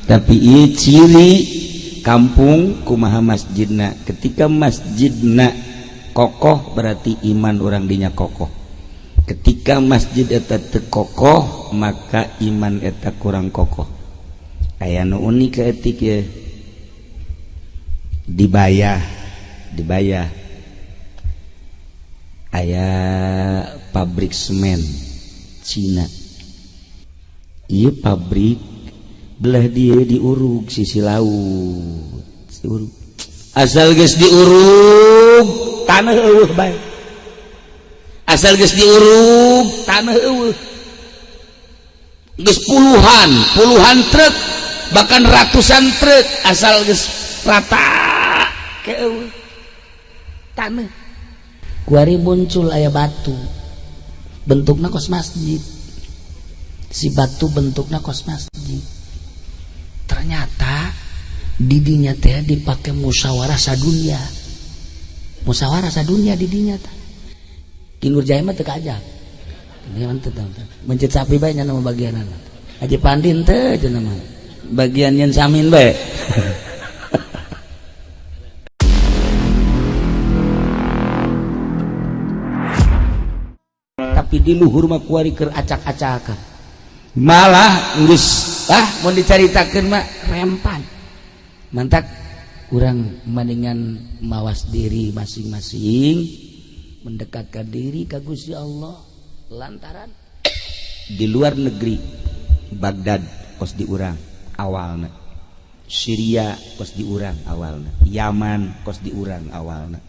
Tapi ieu ciri kampung kumaha masjidna. Ketika masjidna kokoh berarti iman orang dinya kokoh. Ketika masjid eta teu kokoh maka iman eta kurang kokoh. Aya nu unik ketik ya, dibayar dibayar aya pabrik semen Cina. Iya pabrik belah dia diurug sisi laut, diurug. Asal geus diurug tanah eueuh bae. Asal geus diurug tanah eueuh. Geus puluhan, puluhan truk bahkan ratusan truk asal geus rata ke eueuh tanah. Kuari muncul aya batu bentukna kos masjid. Si batu bentukna kos masjid. Ternyata didinya teh dipakai musyawarah sadunya. Musyawarah sadunya didinya teh. Ki Nur Jaya mah teu kaajak. Mencet sapi bae nya nama bagianana. Haji Pandin teh cenah mah. Bagian yen samin bae. Tapi di luhur mah kuari keur acak-acakan. Malah geus ah mun dicaritakeun mah rempan. Mantak urang mendingan mawas diri masing-masing, mendekatkan diri ka Gusti Allah lantaran di luar negeri Baghdad kos di urang awalna, Syria kos di urang awalna, Yaman kos di urang awalna,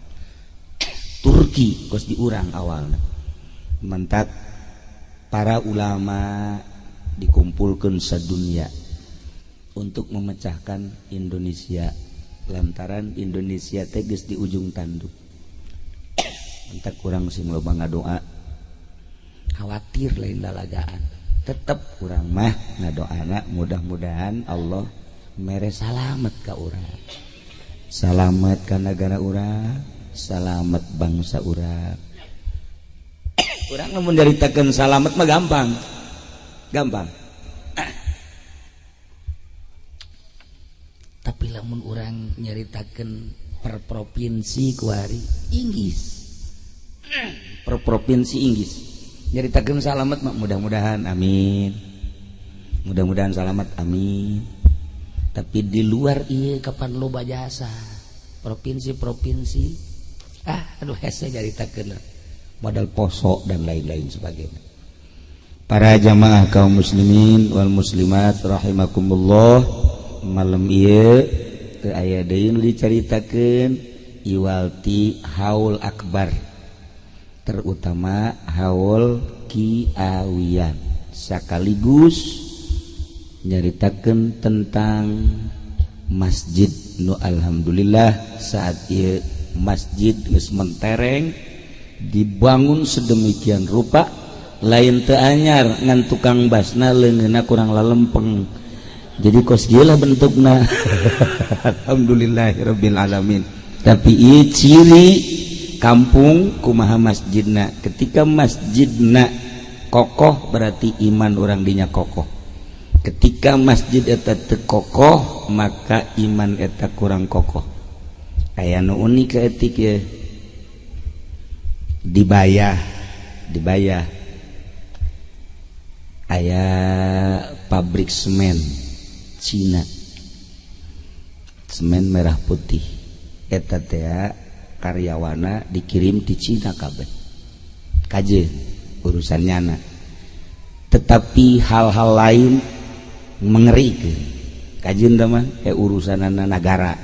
Turki kos di urang awalna. Mantak para ulama dikumpulkan sedunia untuk memecahkan Indonesia lantaran Indonesia teh geus di ujung tanduk. Mantak kurang sing loba ngadoa, khawatir lain lalagaan. Tetep kurang mah ngadoana mudah-mudahan Allah mere salamet ka urang, salamet ka nagara urang, salamet bangsa urang. Urang lamun nyaritakeun salamet mah gampang, gampang. Tapi lamun urang nyaritakeun per provinsi kuari Inggris, per provinsi Inggris nyaritakeun salamet mah mudah-mudahan amin, mudah-mudahan salamet amin. Tapi di luar ieu kapan loba jasa provinsi-provinsi, ah aduh hese nyaritakeun modal poso dan lain-lain sebagainya. Para jamaah kaum muslimin wal muslimat rahimakumullah, malam ieu teu aya deui nu dicaritakeun iwalti haul akbar, terutama haul Kiawian, sekaligus nyaritakeun tentang masjid nu alhamdulillah saat ieu masjid geus mentereng dibangun sedemikian rupa, lain teu anyar ngan tukang basna leungeunna kurang lalempeng, jadi kos gila bentukna. Alhamdulillahirabbil alamin. Tapi ieu ciri kampung kumaha masjidna. Ketika masjidna kokoh berarti iman orang dinya kokoh. Ketika masjid eta teu kokoh maka iman eta kurang kokoh. Aya nu unik ketik ya, dibayar dibayar aya pabrik semen Cina, semen merah putih eta teh karyawana dikirim di Cina kabeh kaje urusan nyana. Tetapi hal-hal lain mengerikan kajeun teh mah urusanana nagara.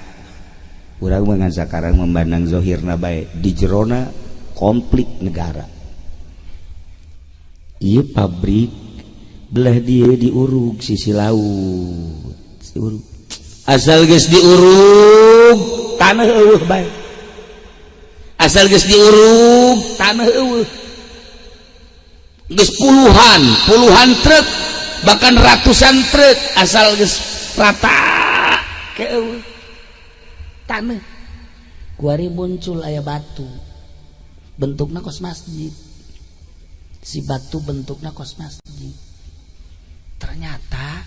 Urang mah ngan sakarang memandang zohirna bae, di jerona konflik negara. Ieu pabrik belah dia diurug sisi laut, diurug. Asal geus diurug tanah eueuh bae. Asal geus diurug tanah eueuh. Geus puluhan, puluhan truk bahkan ratusan truk asal geus rata ke eueuh tanah. Kuari muncul aya batu bentukna kos masjid. Si batu bentukna kos masjid. Ternyata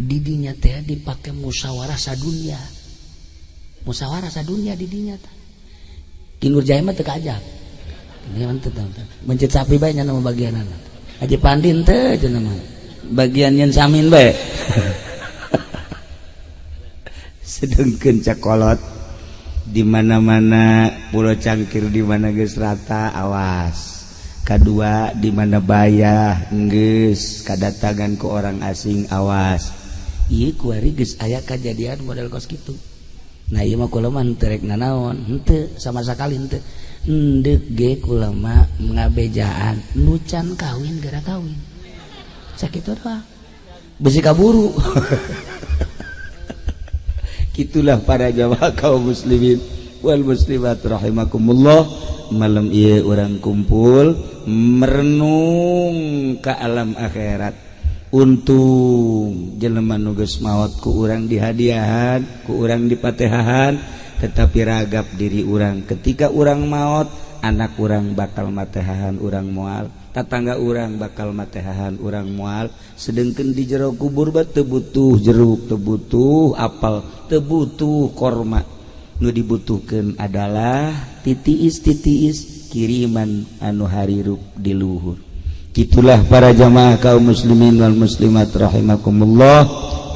Didinya teh dipake musyawarah sadunya, musyawarah sadunya didinya teh. Ki Nurjaya mah teu kaajak. Mencit sapi bae nya nama bagianana. Haji Pandin teh cenah mah. Bagian yen samin bae. Sedengkeun cakolot di mana-mana Pulau Cangkir di mana geus rata, awas. Kedua, di mana bayah geus kadatangan ke orang asing, awas. Ieu kuari geus aya kajadian model kos kitu. Nah, ieu mah kula mah henteu rek nanaon, henteu sama sekali henteu. Endek ge kula mah ngabejaan nu can kawin gara kawin. Sakitu doang. Besi kaburu. Itulah para jamaah kaum muslimin wal muslimat rahimakumullah. Malam ieu urang kumpul merenung ke alam akhirat. Untung jelema nu geus maot ku urang dihadiahan, ku urang dipatehahan, tetapi ragap diri urang ketika urang maot, anak urang bakal matehahan urang moal, tatangga urang bakal matehahan urang moal. Sedengkeun di jero kubur ba teu butuh jeruk, teu butuh apel, teu butuh korma. Nu dibutuhkeun adalah titiis titiis kiriman anu harirup di luhur. Itulah para jamaah kaum muslimin wal muslimat rahimakumullah.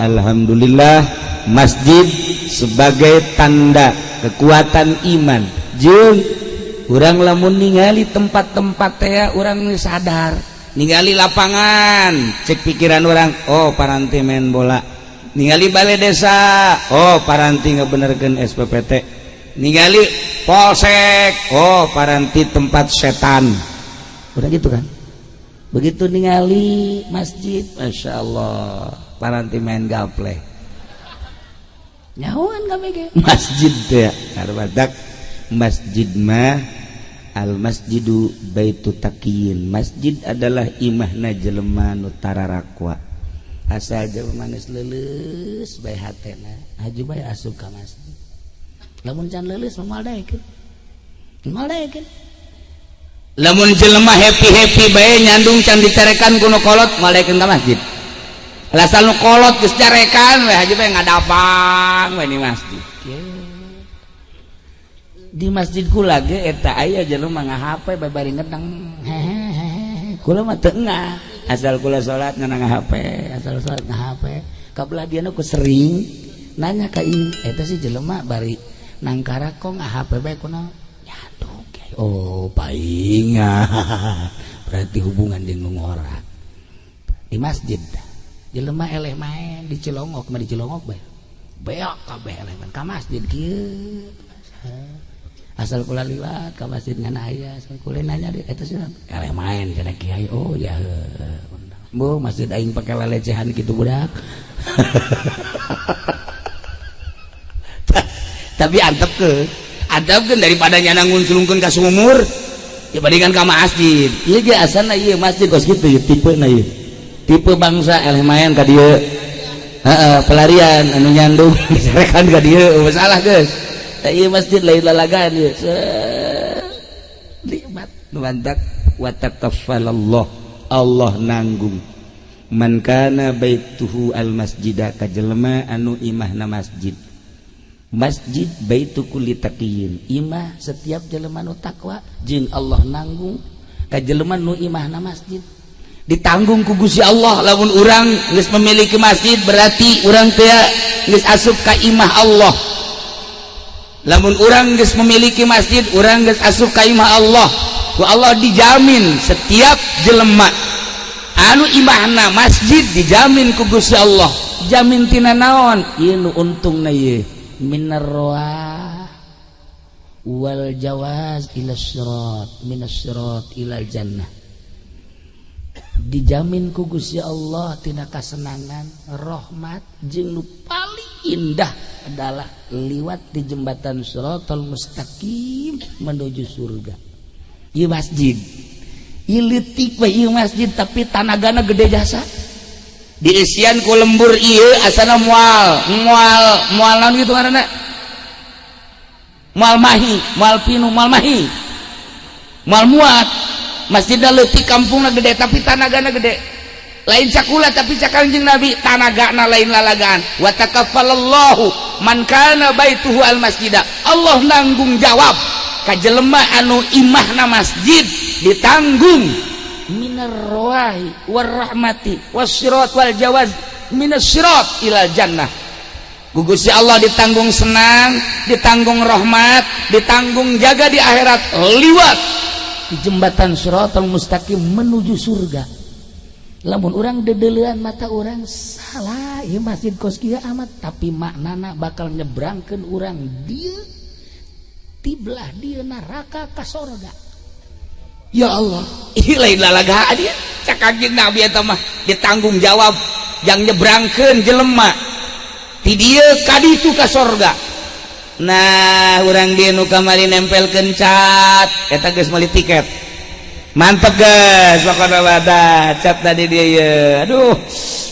Alhamdulillah, masjid sebagai tanda kekuatan iman. Jeung urang lamun ningali tempat-tempat teh, urang sadar ningali lapangan, cek pikiran urang, "Oh, paranti main bola." Ningali balai desa, "Oh, paranti ngebenerkeun SPPT." Ningali polsek, "Oh, paranti tempat setan." Udah gitu kan. Begitu ningali masjid, "Masya Allah, paranti main gaple." Nyahuan KBG masjid teh. Karbadak masjid mah, al masjidu baitu taqiyin, masjid adalah imahna jelema nu tararakwa. Asa jelema geus leuleus bae hatena, haju bae asup ka masjid. Lamun can leuleus mah moal daekeun, moal daekeun. Lamun jelema happy happy bae, nyandung can dicarekan ku nu kolot, moal daekeun ka masjid. Asal nu kolot geus carekan we, haju bae ngadapang we di masjid. Di masjid kula ge eta aya jelema nga-HP bae bari ngedang, hehehe. Kula mah teu ngah, asal kula salat ngan HP. Asal salat nga-HP. Kabelah dia ku sering nanya ka ieu eta si jelema bari nangkara kok nga-HP bae, kunaon nyandung. Oh, paing berarti hubungan jeung nu ngora di masjid. Jelema eleh main di Cilongok mah, di Cilongok bae beak kabeh eleh main ka masjid kieu. Asal kula liwat ka masjid ngan aya, asal kula nanya di eta sih eleh main cenah kiai. Oh ya, bu masjid aing pake lelecehan gitu budak. Tapi antep ke antepkeun daripada nyana ngunculungkeun ka sumur dibandingkan ka masjid. Ieu ge asalna ieu masjid kos kitu ieu tipe na, ieu tipe bangsa eleh main ka dieu. Heeh, pelarian anu nyandung dicarekan ka dieu, masalah geus. Ieu masjid lain lalagaan ieu. Nikmat mantak wa takaffalallah, Allah nanggung. Man kana baituhu al masjida, ka jelema anu imahna masjid. Masjid baitu kulli taqiyin, imah setiap jelema nu takwa, jeung Allah nanggung ka jelema nu imahna masjid. Ditanggung ku Gusti Allah. Lamun urang geus memiliki masjid, berarti urang teh geus asup ka imah Allah. Lamun urang geus memiliki masjid, urang geus asup ka imah Allah. Ku Allah dijamin, setiap jelema anu imahna masjid dijamin ku Gusti Allah. Jamin tina naon? Ieu nu untungna ieu, minar roah wal jawaz ila sirat, minas sirat ilal jannah. Dijamin ku Gusti Allah tina kasenangan, rahmat, jeung nu paling indah adalah liwat di jembatan siratal mustaqim menuju surga. Ieu masjid ieu leutik we ieu masjid, tapi tanagana gede jasa. Diisian ku lembur ieu asana moal moal moal naon gitu ngaranna, moal mahi, moal pinu, moal mahi, moal muat. Masjidna leutik, kampungna gede, tapi tanagana gede. Lain cakula, tapi cak Kangjeng Nabi, tanagana lain lalagaan. Wa takaffalallahu man kana baituhu al masjida. Allah nanggung jawab ka jelema anu imahna masjid, ditanggung minar rawahi war rahmati was sirat wal jawaz minas sirat ilal jannah. Ku Gusti Allah ditanggung senang, ditanggung rahmat, ditanggung jaga di akhirat liwat di jembatan siratal mustaqim menuju surga. Lamun urang dedelean mata urang salah, ieu masjid kos kieu amat, tapi maknana bakal nyebrangkeun urang dieu tiblah dieu neraka ka sorga. Ya Allah, ieu lain lalagaan ieu. Cak Kangjeng Nabi eta mah ditanggung jawab yang nyebrangkeun jelema ti dieu ka ditu ka sorga. Nah, urang dieu nu kamari nempelkeun cat eta geus meuli tiket. Mantep guys, pokoknya wadah cat tadi dia ya. Aduh,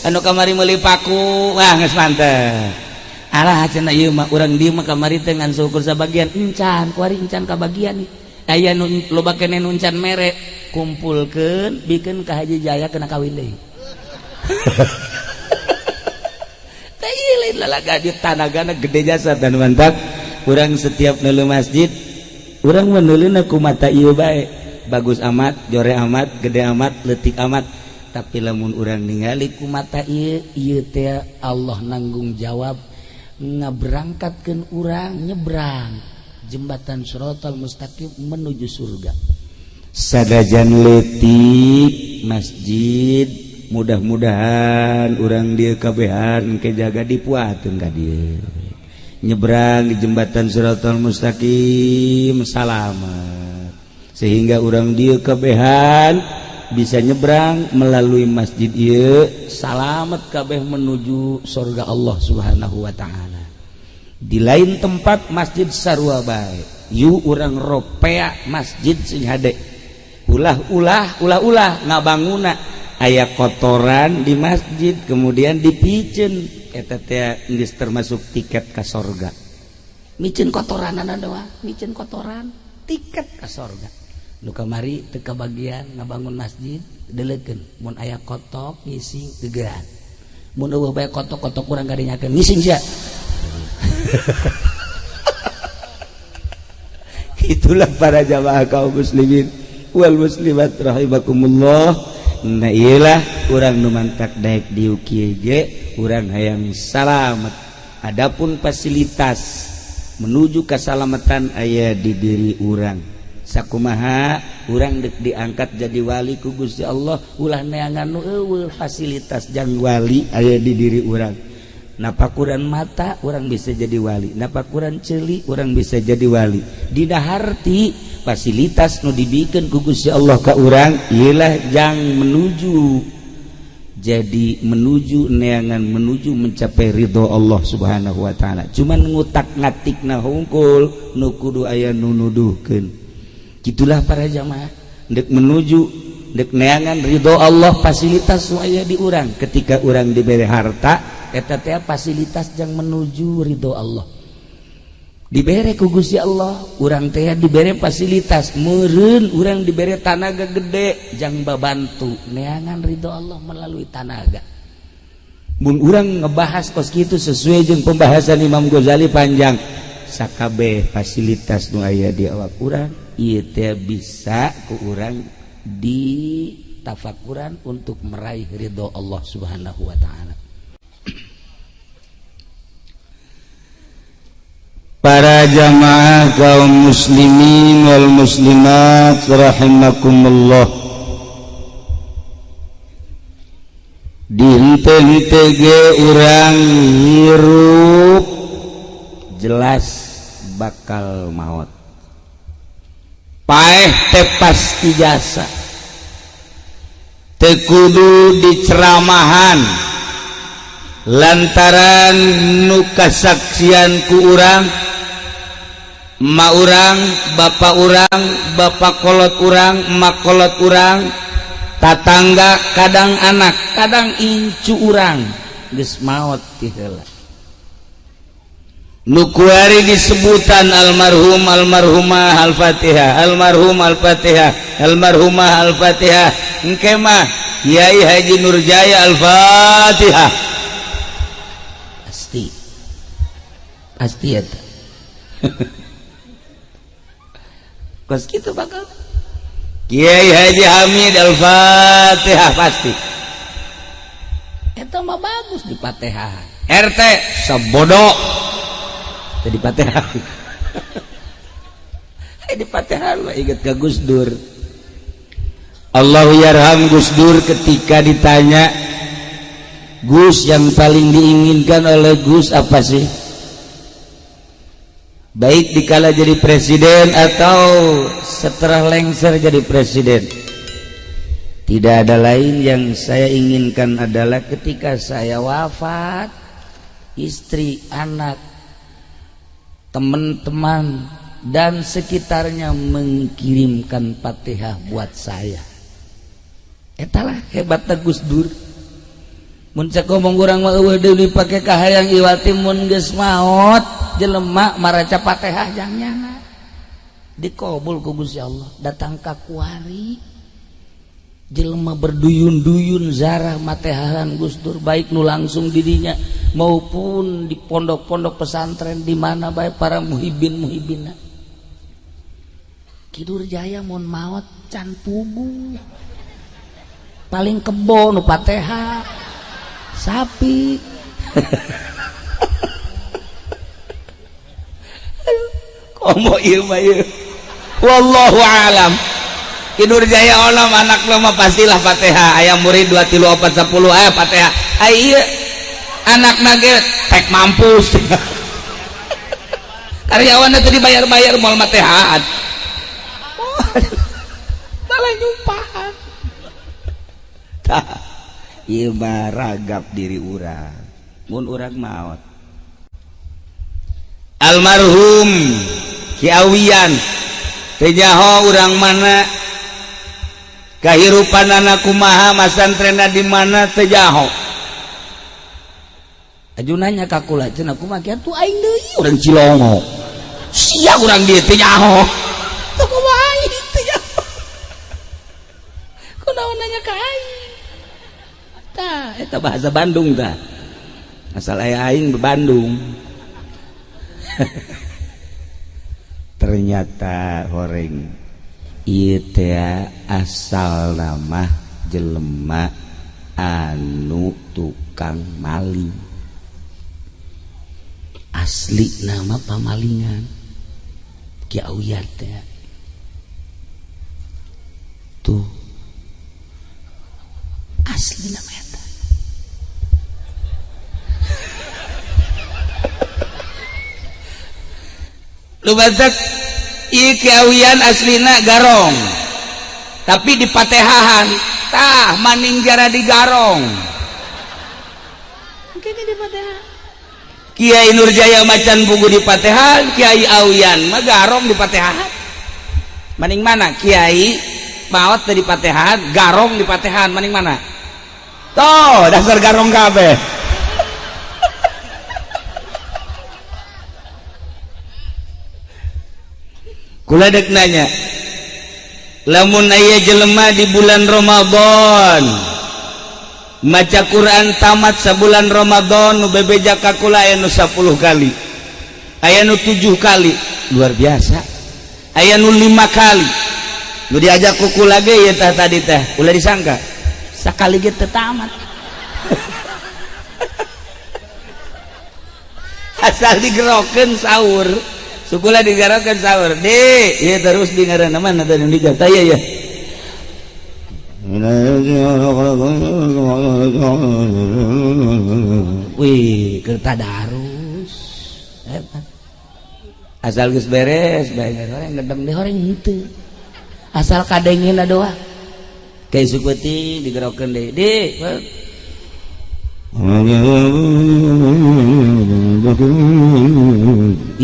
anu kamari meuli paku, wah, geus mantep. Alah, cenah ieu mah urang dieu mah kamari teh ngan syukur sabagian encan, kuari encan kabagian nih. Aya nu loba keneh nu encan mere, kumpulkeun bikeun ka Haji Jaya kena kawin deui. Teh ieu lain lalaga di tanagana gede jasa dan mantap. Urang setiap neuleu masjid, urang meneuleuna ku mata ieu bae. Bagus amat, jore amat, gede amat, leutik amat. Tapi lamun urang ningali ku mata ieu, ieu teh Allah nanggung jawab ngaberangkatkeun urang nyebrang jembatan siratal mustaqim menuju surga. Sadajan leutik masjid, mudah-mudahan urang dieu kabehan ke jaga dipuateun ka dieu. Nyebrang di jembatan siratal mustaqim salamet, sehingga urang dieu kabehan bisa nyebrang melalui masjid ieu salamet kabeh menuju surga Allah Subhanahu wa taala. Di lain tempat masjid sarua bae. Yu urang ropea masjid sing hade. Ulah-ulah, ulah-ulah ngabanguna aya kotoran di masjid kemudian dipiceun, eta teh geus termasuk tiket ka sorga. Miceun kotoran doa, miceun kotoran tiket ka sorga. Nu kamari teu kabagian ngabangun masjid, deleukeun mun aya kotok ngising gegeran. Mun eueuh bae kotok-kotok urang kadinyakeun ngising sia. Itulah para jamaah kaum muslimin wal muslimat rahimakumullah. Nah, iyalah urang nu mantak daek diuk kieu ge urang hayang salamet. Adapun fasilitas menuju keselamatan aya di diri urang. Sakumaha urang dek diangkat jadi wali ku Gusti Allah, ulah neangan nu eueuh fasilitas jang wali aya di diri urang. Napakuran mata urang bisa jadi wali, napakuran ceuli urang bisa jadi wali. Dina harti fasilitas nu dibikeun ku Gusti Allah ka urang ialah jang menuju jadi menuju neangan menuju mencapai ridho Allah Subhanahu wa taala. Cuman ngutak ngatikna hungkul nu kudu aya nu nuduhkeun. Gitulah para jamaah, dek menuju dek neangan ridho Allah fasilitas nu aya di urang. Ketika urang diberi harta, eta teh fasilitas yang menuju ridho Allah. Dibere ku Gusti Allah, urang teh dibere fasilitas meureun urang dibere tanaga gede jang babantu neangan ridho Allah melalui tanaga. Mun urang ngebahas kos kitu sesuai jeung pembahasan Imam Ghazali panjang, sakabeh fasilitas nu aya di awak urang ieu teh bisa ku urang ditafakuran untuk meraih ridho Allah Subhanahu wa taala. Para jamaah kaum muslimin wal muslimat rahimakumullah, dihente-hente ge urang hirup jelas bakal maut. Paeh teh pasti jasa, teu kudu diceramahan lantaran nu kasaksian ku urang, ma urang, bapak urang, bapak kolot urang, emak kolot urang, tatangga, kadang anak, kadang incu urang geus maot ti heula. Nu kuari disebutan almarhum, almarhumah al-Fatihah, almarhum al-Fatihah, almarhumah al-Fatihah. Engke mah Kiai Haji Nurjaya Al-Fatihah. Pasti pasti eta. Kos kitu bakal Kiai Haji Hamid Al-Fatihah pasti. Eta mah bagus di Fatihah. RT sebodoh teu di Fatihah. Di Fatihah mah inget ke Gus Dur. Allahu yarham Gus Dur ketika ditanya, Gus, yang paling diinginkan oleh Gus apa sih? Baik dikala jadi presiden atau setelah lengser jadi presiden. Tidak ada lain yang saya inginkan adalah ketika saya wafat, istri, anak, teman-teman dan sekitarnya mengirimkan Fatihah buat saya. Etalah hebatnya Gus Dur. Mun cek ngomong urang mah euweuh deui dipake kahayang iwati mun geus maot jelema maraca Fatihah jang nyana dikabul ku Gusti Allah. Datang ka kuari jelema berduyun-duyun zarah matehahan Gus Dur, baik nu langsung didinya maupun di pondok-pondok pesantren di mana baik para muhibin-muhibina. Ki Nurjaya mun maot can puguh, paling kebo nu Fatihah sapi. Komo ieu mah ieu. Wallahu alam. Ki Nurjaya olam anak mah pastilah Fatihah. Aya murid 2 3 4 10 aya Fatihah. Ai ieu anakna ge tek mampus. Karyawanna teu dibayar-bayar moal Fatihaan. Malah nyumpahan. Tah, ieu mah ragap diri urang. Mun urang maot. Almarhum Ki Awian teu nyaho urang mana, kahirupanana kumaha, masantrenna di mana teu nyaho. Aju nanya ka kula, cenah kumaha kieu tuh aing deui urang Cilongo. Sia urang dieu teu nyaho. Tuh kumaha aing teu nyaho. Kunaon nanya ka aing? Tah, eta bahasa Bandung tah. Asal aya aing Bandung. Ternyata horeng ieu teh asal nama jelema anu tukang maling. Asli nama pamalingan Ki Awian teh. Tuh asli nama eta. Lu batak ieu Ki Awian aslina garong, tapi di Patehahan tah maning jara di garong. Mungkin di Patehahan. Kiai Nurjaya macan buku di Patehan, Kiai Awian mah garong di Patehahan. Maning mana? Kiai maot di Patehahan, garong di Patehahan, maning mana? Toh, dasar garong kabeh. Kula dek nanya, lamun aya jelema di bulan Ramadan maca Quran tamat sabulan Ramadan nu bebeja ka kula aya nu 10 kali, aya nu 7 kali, luar biasa, aya nu 5 kali, nu diajak ku kula ge ieu tah tadi teh ulah disangka sakali ge teu tamat. Asal digerokeun sahur, sukula digerokeun sahur di ieu terus di ngaranna mana teh nu dijata ya ya. Wih, keur tadarus. Hebat. Asal geus beres bae horeng gedeng deh horeng henteu. Asal kadengena doa. Ka isuk peuting digerokeun deui. Di.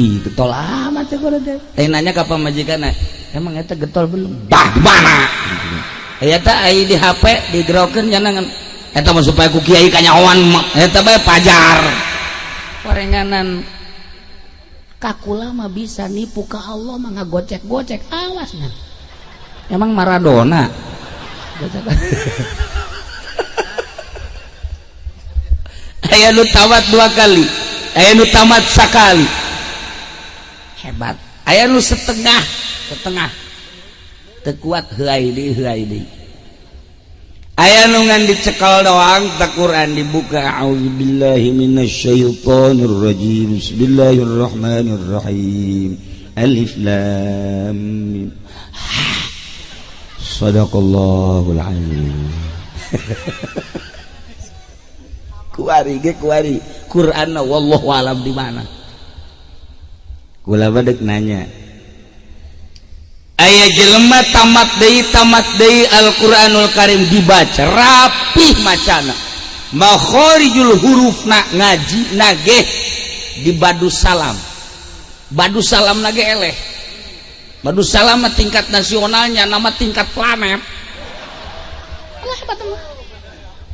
Ih, getol amat teh gua teh. Eh nanya ka pamajikanna, emang eta getol belum? Bah, di mana? Eta ai di HP digerokeun nyanangan. Eta mah supaya ku kiai kanyahoan eta bae pajar. Korenganan kakula mah bisa nipu ka Allah mah ngagocek-gocek, awas nya. Emang Maradona. Aya nu tamat dua kali, aya nu tamat sakali, hebat. Aya nu setengah setengah, teu kuat, heai deui, heai deui. Aya nu ngan dicekal doang tak Quran dibuka, "A'udzubillahi minasyaitonir rajim, bismillahirrahmanirrahim, alif lam mim, sadaqallahul azim." Kuari ge kuari Quran, wallahu alam di mana. Kula dek nanya, aya jelema tamat deui, tamat deui Al-Qur'anul Karim, dibaca rapih macana, makhorijul hurufna, ngaji nage di Badus Salam, Badus Salam nage eleh. Badus Salam mah tingkat nasionalnya, nama tingkat planet. Allah, hebat mah.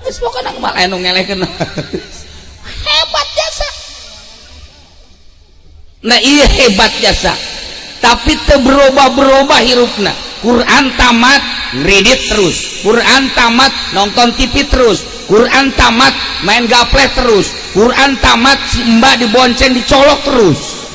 Geus pokona malah anu ngelehkeun hebat jasa. Nah iya, hebat jasa, tapi teu berubah-berubah hirupna. Quran tamat, ngredit terus. Quran tamat, nonton TV terus. Quran tamat, main gaple terus. Quran tamat, si mbak dibonceng, dicolok terus.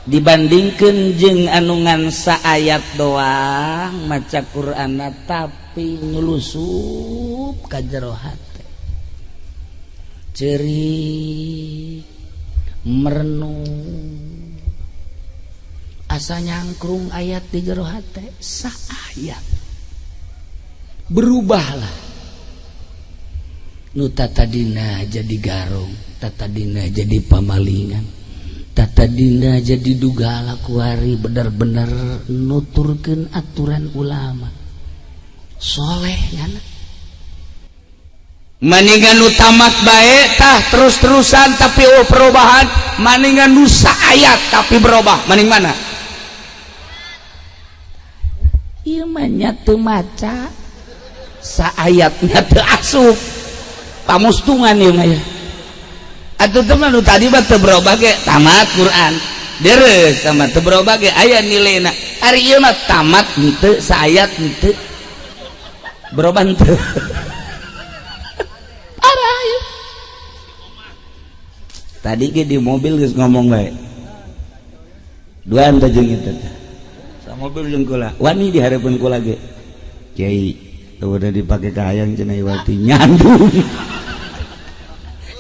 Dibandingkan jeung anu ngan saayat doang maca Quran, tapi nyelusup ka jero hate, ceurik, merenung, asa nyangkrung ayat di jero hate, saayat berubahlah. Nu tatadina jadi garong, tatadina jadi pamalingan, tatadina jadi dugala, kuari bener-bener nuturkeun aturan ulama soleh nyana. Maningan nu tamat bae tah terus-terusan tapi oh perubahan, maningan nu saayat tapi berubah, maning mana? Ieu mah nya teu maca, saayatnya teu asup, pamustungan ieu mah ya. Atuh teh mah nu tadi mah teu berubah ge, tamat Quran deres, tamat teu berubah ge aya nilaina. Ari ieu mah tamat henteu, saayat henteu, berubah henteu. Parah ieu. Tadi ge di mobil geus ngomong bae duaan teh jeung itu teh. Sa mobil jeung kula wani di hareupeun kula ge, "Kiai, udah dipake kahayang," cenah, "iwati nyandung."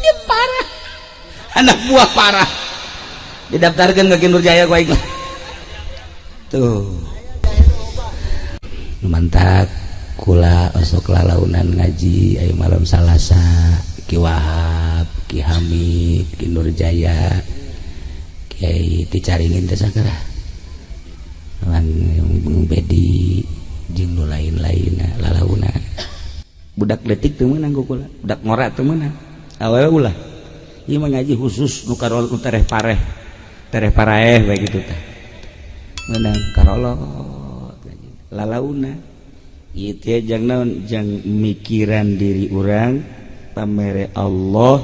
Ieu parah, anak buah parah. Didaftarkan ke Ki Nurjaya ku aing tuh. Mantap, kula osok lalaunan ngaji ayo malam Salasa, Ki Wahab, Ki Hamid, Ki Nurjaya, Kiai Ticaringin teh sakara lan Bedi jeung nu lain-lain lalauna. Budak letik teu meunang ku kula, budak ngora teu meunang, awewe ulah. Ieu mah ngaji khusus nu karol, nu tereh pareh, tereh paraeh bae kitu tah meunang karolot lalauna. Ieu teh jang naon? Jang mikiran diri urang, pamere Allah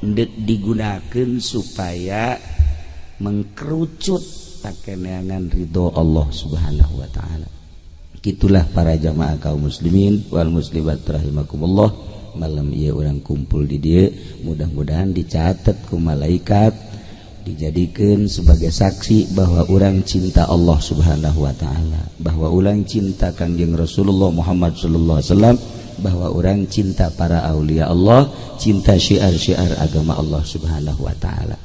ndek digunakeun supaya mengkerucut pakeneangan ridho Allah Subhanahu wa taala. Gitulah para jamaah kaum muslimin wal muslimat rahimakumullah. Malam ieu urang kumpul di dieu, mudah-mudahan dicatat ku malaikat, dijadikan sebagai saksi bahwa orang cinta Allah Subhanahu wa taala, bahwa orang cinta Kangjeng Rasulullah Muhammad sallallahu alaihi wasallam, bahwa orang cinta para aulia Allah, cinta syiar-syiar agama Allah Subhanahu wa taala.